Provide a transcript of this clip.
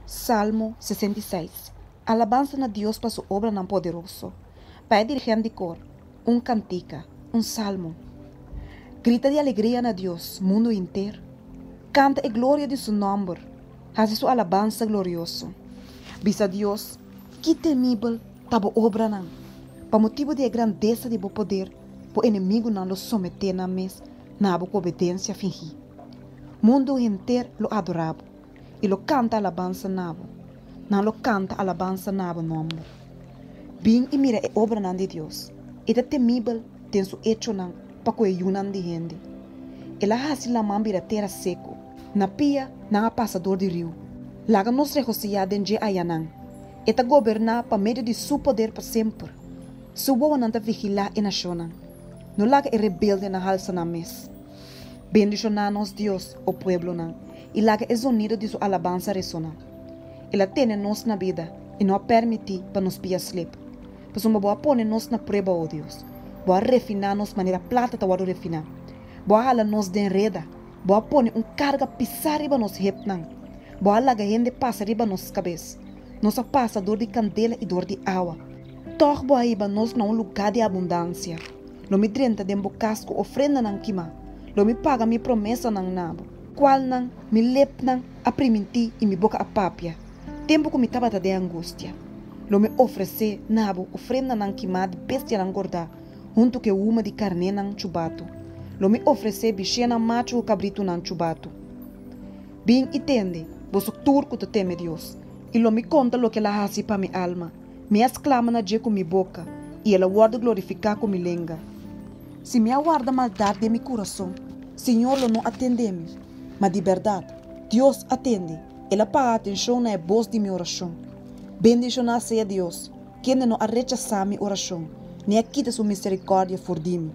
Salmo 66. Alabansa na Dios pa su obranan poderoso. Pa e dirigent di kor, un kantika, un salmo. Grita di alegria na Dios, mundu henter. Kanta e gloria di su nòmber, hasi su alabansa glorioso. Bisa Dios, Ki temibel ta bo obranan! Pa motibu di e grandesa di bo poder, bo enemigunan lo someté nan mes na bo ku obedensia fingí. Mundu henter lo adorá bo i lo kanta alabansa na bo. Nan lo kanta alabansa na bo nòmber. Bin i mira e obranan di Dios. E ta temibel den su echonan pa ku e yunan di hende. El a hasi laman bira tera seku. Na pia nan a pasa dor di riu. Laga nos regosihá den dje ayanan. E ta goberná pa medio di su poder pa semper. Su wowonan ta vigilá e nashonnan. No laga e rebeldenan halsa nan mes. Bendishoná nos Dios, o pueblonan, i laga e zonido di su alabansa resoná. El a tene nos na bida i no a pèrmití pa nos pia slip. Pasobra bo a pone nos na prueba, o Dios. Bo a refiná nos manera plata ta wòrdu refiná. Bo a hala nos den reda. Bo a pone un karga pisá riba nos hepnan. Bo a laga hende pasa riba nos kabes. Nos a pasa dor di kandela i dor di awa. Tòg bo a hiba nos na un lugá di abundansia. Lo mi drenta den bo kas ku ofrendanan kimá. Lo mi paga mi promesanan na bo, kualnan mi lepnan a primintí i mi boka a papia, tempu ku mi tabata den angustia. Lo mi ofresé na bo ofrendanan kimá di bestianan gordá huntu ku e huma di karnénan chubatu. Lo mi ofresé bishénan machu ku kabritunan chubatu. Bin i tende, boso tur ku ta teme Dios, i lo mi konta loke el a hasi pa mi alma. Mi a sklama na dje ku mi boka, i el a wòrdu glorifiká ku mi lenga. Si mi a warda maldat den mi kurason, Señor lo no a tende mi. Ma di bèrdat, Dios a tende, el a paga atenshon na e bos di mi orashon. Bendishoná sea Dios, kende no a rechasá mi orashon, ni a kita su miserikòrdia for di mi.